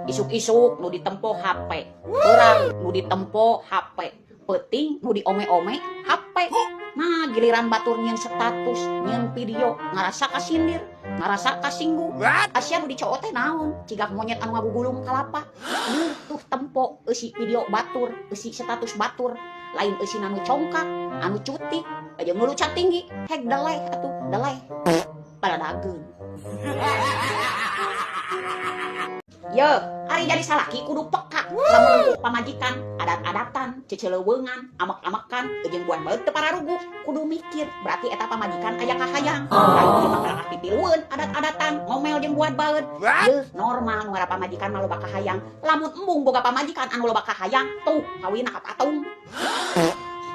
Isuk-isuk nu ditempo HP, beurang nu ditempo HP, peuting nu diome-ome HP. Nah, giliran batur nyieun status, nyieun video, ngarasa kasindir, ngarasa kasinggung. Asia nu dicoot teh naon? Cigak monyet anu ngagugulung kalapa. Yeuh tuh tempo eusi video batur, eusi status batur, lain eusina nu congkak, anu cutik, jeung nu lucat tinggi, heg deleh atuh, deleh. Baladageun. Ye, ari jadi salaki kudu peka lamun nempuh pamajikan, adat-adatan, ceceleuweungan, amek-amekan, jeung buan baeut teu pararuguh, kudu mikir, berarti eta pamajikan aya kahayang. Lain ieu mah kalakah pipilueun adat-adatan, ngomel jeung buat baeut. Yeuh, normal nu ngara pamajikan mah loba kahayang. Lamun embung boga pamajikan anu loba kahayang, tuh kawinna ka patung.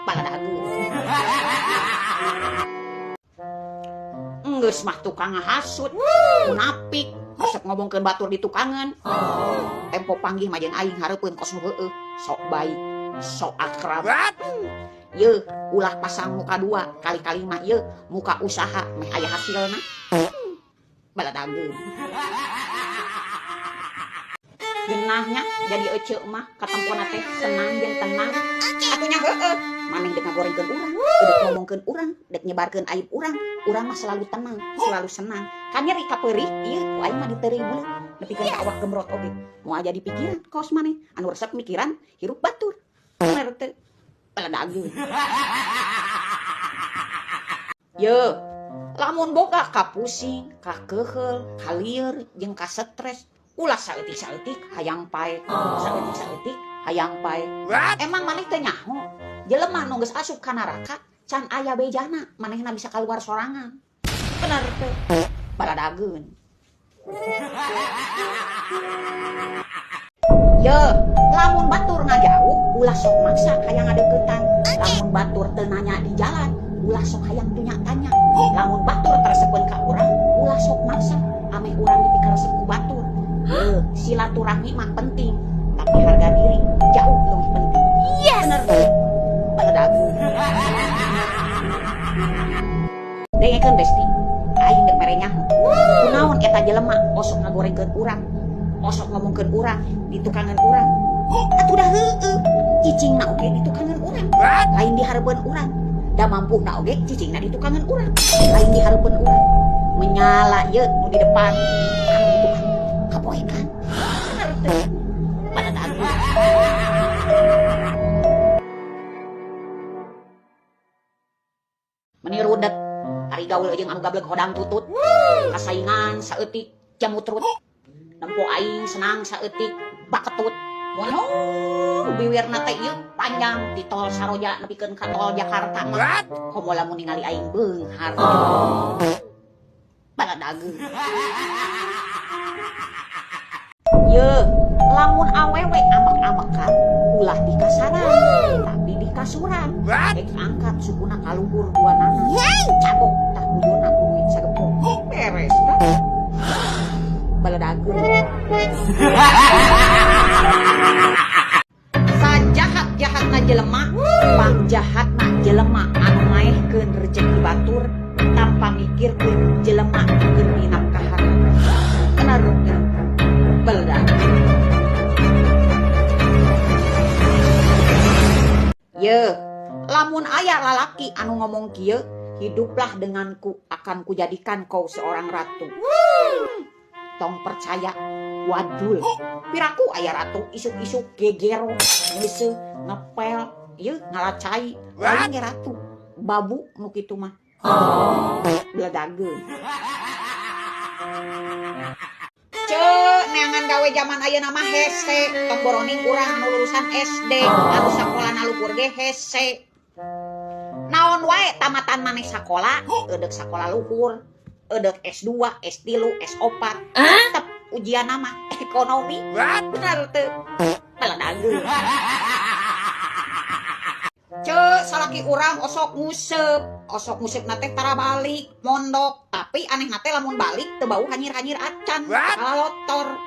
Baladageun. Enggeus mah tukang ngahasut, munafik, resep ngomongkeun batur di tukangan. Tempo panggih mah jeung aing hareupeun kos nu heueuh, sok baik, sok akrab. Yeuh, ulah pasang muka dua, kali-kali mah yeuh muka usaha meh aya hasilna. Baladageun. Genahnya jadi ece mah katempona teh senang jeung tenang. Atunya heueuh, maneh dek ngagorengkeun urang, dek ngomongkeun urang, dek nyebarkeun aib urang, urang mah selalu tenang, selalu senang. Kan nyeri kapeurih ieu ku aing mah diteureuy buleut, nepikeun ka awak gemrot oge. Moal jadi pikiran kaos maneh, anu resep mikiran hirup batur. Bener teu? Baladageun. Yeuh, lamun boga kapusing, kakeuheul, kalieur jeung kasetres, ulah saeutik-saeutik hayang pae, saeutik-saeutik hayang pae. Emang maneh teu nyaho, jelema nu geus asup ka neraka can aya bejana, manehna bisa kaluar sorangan. Bener teu? Baladageun. Yeuh, lamun batur ngajauh, ulah sok maksa hayang ngadeuketan. Lamun batur teu nanya di jalan, ulah sok hayang tunya tanya. Lamun batur teresepeun ka urang, ulah sok maksa ameh urang dipikaresep ku batur. Yeuh, silaturahmi mah penting, tapi harga diri jauh lebih penting. Yes. Bener teu? Baladageun. Dengekeun Besti, aing dek mere nyaho. Kunaon eta jelema osok ngagorengkeun urang, osok ngomongkeun urang, ditukangan urang. Atuh dah heueuh, cicingna oge ditukangan urang, lain dihareupeun urang. Da mampuhna oge cicingna ditukangan urang, lain dihareupeun urang. Menyala ieu nu di depan, anu ditukang kapoekan. Bener teu? Baladageun. Meni rudet, ari gaul jeung anu gableg hodang tutut, kasaingan saeutik jamutrut. Nempo aing senang saeutik baketut. Monyong biwirna teh ieu panjang di tol Saroja nepikeun ka tol Jakarta mah. Komo lamun ningali aing beunghar. Baladageun. Yeuh, lamun awewe amek-amekan ulah dikasaran, tapi dikasuran. Dek angkat sukuna kaluhur dua nana. Cabok tah bujurna ku duit sagepok. Beres kan? Baladageun. Sajahat-jahatna jelema, pangjahatna jelema anu ngaehkeun rejeki batur tanpa mikirkeun jelema keur dinafkahan. Bener teu? Baladageun. Yeuh, lamun aya lalaki anu ngomong kieu, hiduplah denganku akan kujadikan kau seorang ratu. Tong percaya, wadul. Piraku aya ratu isuk-isuk gegero, ngeuseuh, ngepel, ieu ngalacai, lain ge ratu. Babu nu kitu mah. Bledageun. Ceu, neangan gawe jaman ayeuna mah hese, tong boroning urang anu lulusan SD, anu sakolana luhur ge hese. Naon wae tamatan maneh sakola, eudek sakola luhur, eudek S2, S3, S4, tetep ujian nama ekonomi. Bener teu? Baladageun. Ceu, salaki urang osok nguseup, osok nguseupna teh tara balik, mondok, tapi anehna teh lamun balik teu bau hanyir-hanyir acan, kalalotor.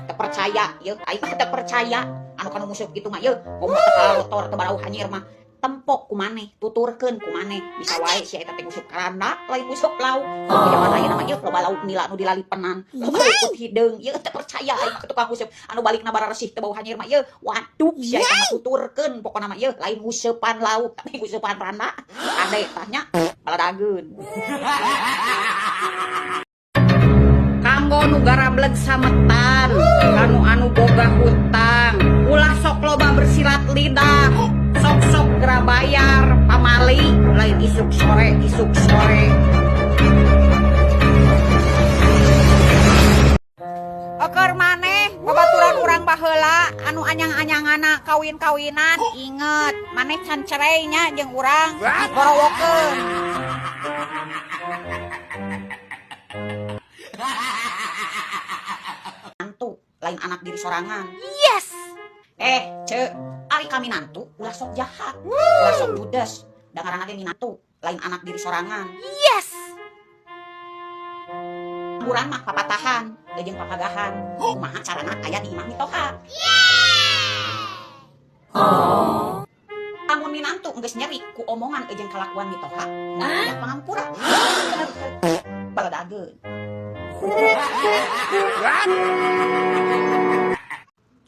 Teu percaya, yeuh, aing teu percaya anu kanu nguseup kitu mah yeuh, komo teu kalalotor teu bau hanyir mah. Tempo ku maneh, tuturkeun ku maneh, bisa wae sia eta teh nguseup karanda lain nguseup lauk. Komo jaman ayeuna mah ieu loba lauk nila nu dilalipenan, loba lukut hideung, ieu teu percaya aing mah ka tukang nguseup anu balikna bararesih teu bau hanyir mah ieu. Waduh, sia eta mah tuturkeun pokona mah ieu lain nguseupan lauk tapi nguseupan randa. Kade tah nya baladageun. Kanggo nu garableg sametan, kanu anu boga hutang, ulah sok loba bersilat lidah, sok-sok gera bayar, pamali lain isuk sore isuk sore. Eukeur maneh babaturan urang baheula anu anyang-anyangana kawin-kawinan, inget maneh can cerai nya jeung urang gorowokeun. Mantu lain anak diri sorangan. Yes. Cek, ari kami nantu ulah sok jahat, ulah sok judes. Da ngaranna ge minantu lain anak diri sorangan. Yes. Urang mah papatahan jeung papagahan. Kumaha carana aya di imah mitoha. Amun minantu geus nyeri ku omongan jeung kalakuan mitoha, moal aya pangampura. Bener teu? Baladageun.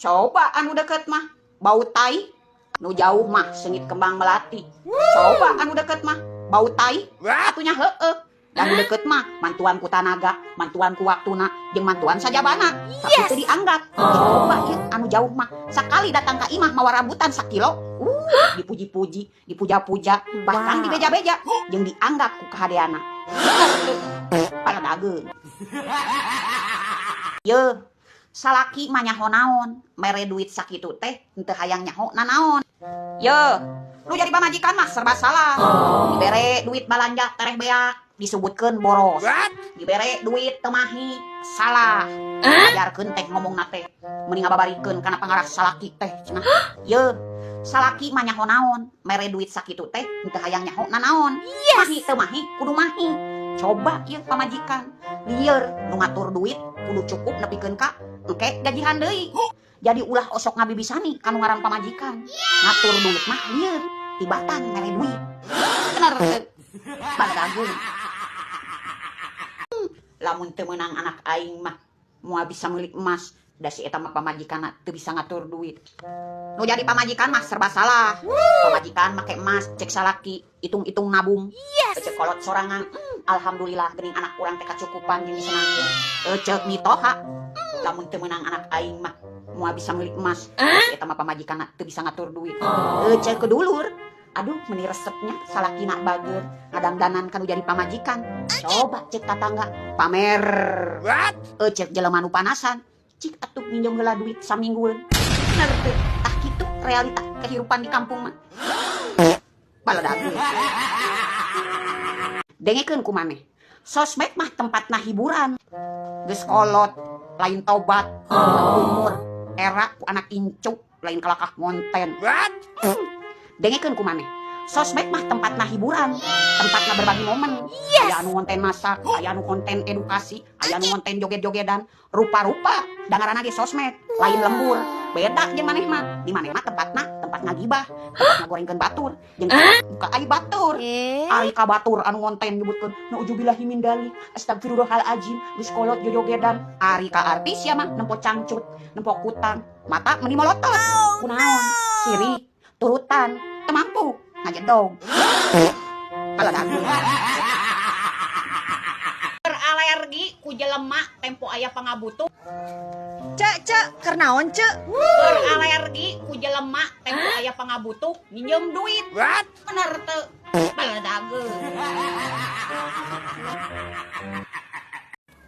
Coba anu deket mah bau tai, nu jauh mah sengit kembang melati. Coba anu deket mah bau tai, atunya heueuh. Dan nu deket mah mantuan ku tanaga, mantuan ku waktuna, jeung mantuan sajabana. Tapi teu dianggap. Coba ieu anu jauh mah sakali datang ka imah mawa rambutan sakilo, dipuji-puji, dipuja-puja, bahkan dibeja-beja, jeung dianggap ku kahadeana. Baladageun. Yeuh, salaki mah nyaho naon, mere duit sakitu teh henteu hayang nyaho nanaon. Yeuh, lu jadi pamajikan mah serba salah. Dibere duit balanja tereh beak, disebutkeun boros. Dibere duit teu mahi, salah. Ajarkeun teh ngomongna teh, mending ngababarikeun kana pangarah salaki teh cenah. Yeuh, salaki mah nyaho naon, mere duit sakitu teh henteu hayang nyaho nanaon. Mahi teu mahi kudu mahi. Coba ieu pamajikan, lieur nu ngatur duit kudu cukup nepikeun ka engke gajihan deui. Jadi ulah osok ngabibisani kanu ngaran pamajikan. Ngatur duit mah lieur, tibatan mere duit. Bener teu? Baladageun. Lamun teu meunang anak aing mah moal bisa meuli emas, da si eta mah pamajikanna teu bisa ngatur duit. Nu jadi pamajikan mah serba salah. Pamajikan make emas cek salaki, hitung-hitung nabung. Cek kolot sorangan, alhamdulillah geuning anak urang teh kacukupan jeung disenangkeun. Cek mitoha, lamun teu meunang anak aing mah moal bisa meuli emas, da si eta mah pamajikanna teu bisa ngatur duit. Cek kedulur, aduh meni resepnya salakina bager ngadangdanan kanu jadi pamajikan. Coba cek tatangga pamer. Cek jelema nu panasan, cik atuh minjem heula duit saminggueun. Bener teu? Tah kitu realita kehidupan di kampung mah. Baladageun. Dengekeun ku maneh. Sosmed mah tempatna hiburan. Geus kolot, lain tobat, umur, era ku anak incu, lain kalakah ngonten. Dengekeun ku maneh. Sosmed mah tempatna hiburan, tempatna berbagi momen. Aya anu konten masak, aya anu konten edukasi, aya anu konten joget-jogedan, rupa-rupa. Da ngaranna ge sosmed, lain lembur. Beda jeung maneh mah. Di maneh mah tempatna tempat ngagibah, tempat ngagorengkeun batur, jeung buka aib batur. Ari ka batur anu ngonten nyebutkeun nauzubillahi min dzalik, astagfirullahalazim, geus kolot jojogedan. Ari ka artis sia mah nempo cangcut, nempo kutang, mata meni molotot. Kunaon? Sirik, turutan, teu mampu, ngajedog. Baladageun. Alergi ku jelema tempo aya pangabutuh. Cek, cek, keur naon, cek? Alergi ku jelema tempo aya pangabutuh minjem duit. Bener teu? Baladageun.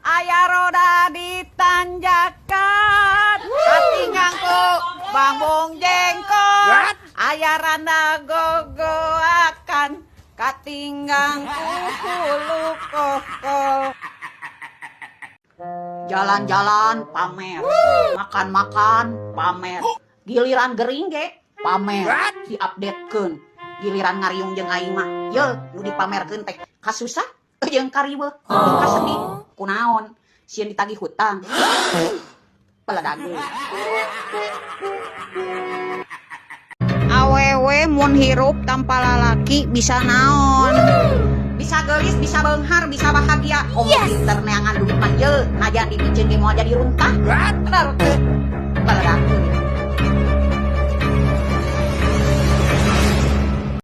Aya roda di tanjakan, katinggang ku bambung jengkol. Aya randa gogoakan, katinggang ku hulu kokol. Jalan-jalan pamer, makan-makan pamer, giliran gering ge pamer, diupdatekeun. Giliran ngariung jeung aing mah, yeuh nu dipamerkeun teh kasusah jeung kariweuh, jeung kasedih. Kunaon? Sieun ditagih hutang. Baladageun. Awewe Awewe mun hirup tanpa lalaki bisa naon? Bisa geulis, bisa beunghar, bisa bahagia. Komo pinter neangan duit mah ye, najan dipiceun ge moal jadi runtah. Bener teu?